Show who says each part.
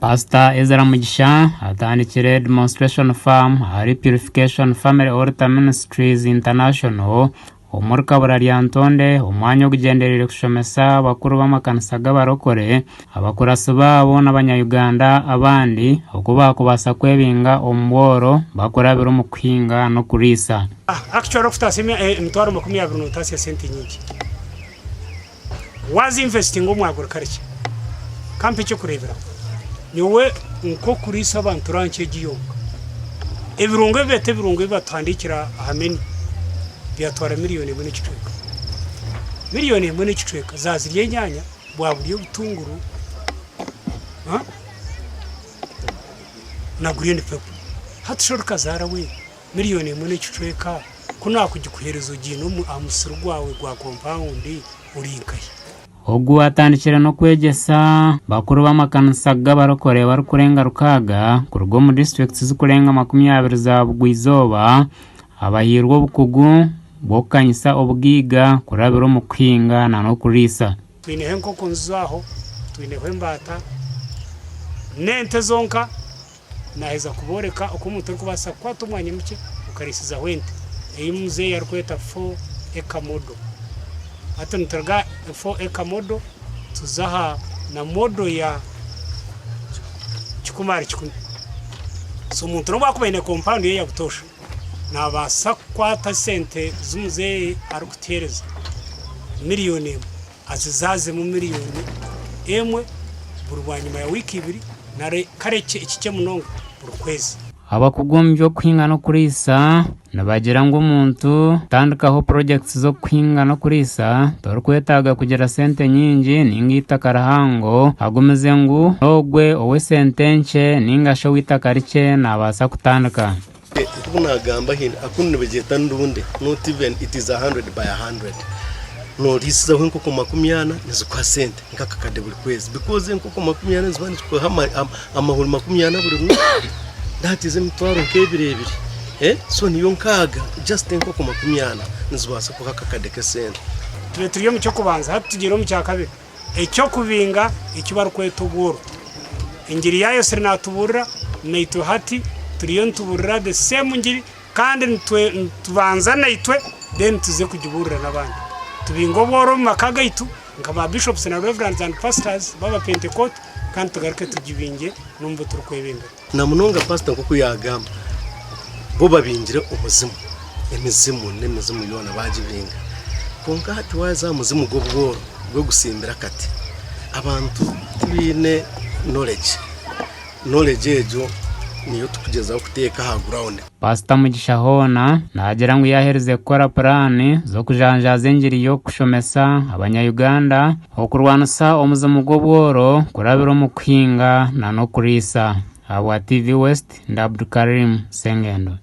Speaker 1: Pasita Ezra Mugisha atandikire Demonstration Farm ahari Purification Family Altar Ministries International omuri Kabura Lyantonde omwanya ogugyendereire kushomesa abakuru b'amakanisa g'abarokore, abakuratsi baabo n'abanya-Uganda abandi oku baakubaasa kwebinga omu bworo bakurabira omu kuhinga n'okuriisa.
Speaker 2: Actually okutaasya emitwaro 20 notaasya sente nyingi. Waaza investinga omu agriculture. Ka mpe eky'okureeberaho. Nyowe nk'okuriisa abantu ranch egi yonka, ebirungo ebi beeta ebirungo ebi batuhandiikira aha menu byatwara miriyoni emwe n'ekicweka. Miriyoni emwe n'ekicweka zaazirya enyaanya, bwaburya obutunguru na green pepper. Hati shi orikazaara we Miriyoni emwe n'ekicweka ku naakugikuheereza ogiine aha musiri gwawe gwa kompawundi ori nkahi?
Speaker 1: Ogu atandikire n'okwegyesa bakuru b'amakanisa g'abarokore barikurenga rukaaga kuruga omu disiturikiti zirikurenga 20 za Bugwa-izooba abahairwe obukugu bw'okukanyisa obugaiga kurabira omu kuhinga n'okuriisa.
Speaker 2: Twineho enkoko nzizo aho, twineho embaata n'ente zonka. Naaheza kubooreka oku omuntu arikubaasa kukwata omwanya mukye okariisizaho ente, ei muzeeyi arikweta four acre model. Hati nituruga four acre model tuza aha na model ya kikumi ahari kikumi. So omuntu n'obu akuba aine compound ye ya butoosha, naabaasa kukwata esente zi muzeeyi arikutuheereza miriyoni emwe azizaazemu miriyoni emwe buri bwanyima ya wiiki ibiri nari kare ekikye munonga buri kwezi.
Speaker 1: Abakugu omu by'okuhinga n'okuriisa nibagira ngu omuntu kutandikaho purojekiti z'okuhinga n'okuriisa torikwetaaga kugira sente nyingi ninga eitaka rihango agumize ngu n'ogwe ow'esente nkye ninga shi ow'eitaka rikye naabaasa kutandika.
Speaker 3: Nk'oku naagamba haine akunu nibagyeta ndunde not even it is 100 by 100 nooriisizaho enkoko 40 nizikuha sente nk'akakadde buri kwezi because enkoko 40 niziba nizikuha amahuri 40 buri runaku that is emitwaro nk'ebiri ebiri so niyo nkaaga just enkoko 40 nizibaasa kukuha akakadde k'esente.
Speaker 2: Tube turi omu ky'okubanza hati tugiire omu kyakabiri eky'okubinga eki barikweta obworo. Engiri ya Yesu naatubuurira, naitwe hati turiyo nitubuurira the same ngiri kandi nitubanza naitwe then tuze kugibuurira n'abandi. Tubinge obworo omu maka gaitu nka ba bishops na reverends and pastors b'abapentekooti kandi tugaruke tugibingye n'omu bu turikwebembera.
Speaker 3: Na munonga pasita nk'oku yaagamba, bo babingire omuzimu, emizimu n'emizimu yoona baagibinga. Kwonka hati waaza aha muzimu gw'obworo gwe gutsimbire akati, abantu tibaine knowledge. Knowledge egyo niyo turikugyezaho kuteeka aha ground.
Speaker 1: Pasita Mugisha hoona naagira ngu yaaherize kukora puraani z'okujanjaaza engiri y'okushomesa abanya-Uganda okurwanisa omuzimu gw'obworo kurabira omu kuhinga n'okuriisa. Ahabwa TV West, ndi Abdukarim Sengendo.